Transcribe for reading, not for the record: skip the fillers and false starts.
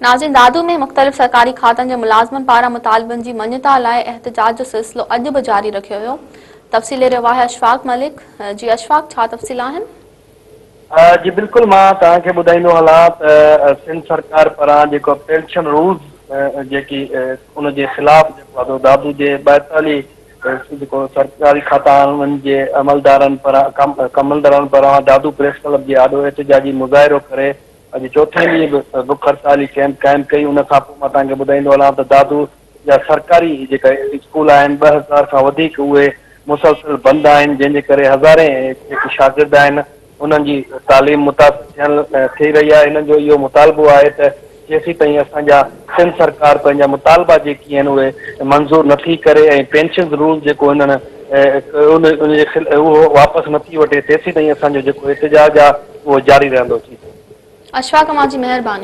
ناظرين دادو ۾ مختلف سرڪاري کاتن جي ملازمن پاران مطالبن جي مڃتا لاء احتجاج جو سلسلو اڄ به جاري رکيو ويو تفصيل ڏئي رهيو آهي اشفاق ملڪ جي اشفاق ڇا تفصيل آهن؟ جي بلڪل مان توهان کي ٻڌائيندو هلان ته سنڌ سرڪار پاران جيڪو پينشن رولز جيڪي ان جي خلاف جيڪو آهي دادو جي 42 جيڪو سرڪاري کاتا آهن انهن جي عملدارن پاران عملدارن پاران دادو پريس ڪلب جي آڏو احتجاجي مظاهرو ڪري اڄ چوٿين ڏينهن به بک هڙتالي ڪئمپ قائم ڪئي ان کان پوء مان توهان کي ٻڌائيندو هلان ته دادو جا سرڪاري جيڪا اسڪول آهن 2000 کان وڌيڪ اهي مسلسل بند آهن جنهن جي ڪري هزارين جيڪي شاگرد آهن انهن جي تعليم متاثر ٿيڻ ٿي رهي آهي هنن جو اهو مطالبو آهي ته جيسيتائين اسان جا سنڌ سرڪار پنهنجا مطالبا جيڪي آهن اهي منظور نٿي ڪري ۽ پينشنز رول جيڪو هنن ان جي اهو واپس نٿي وٺي تيسيتائين اسان جو جيڪو احتجاج آهي اهو جاري رهندو. جي. اشفاق اوهان جي مهرباني.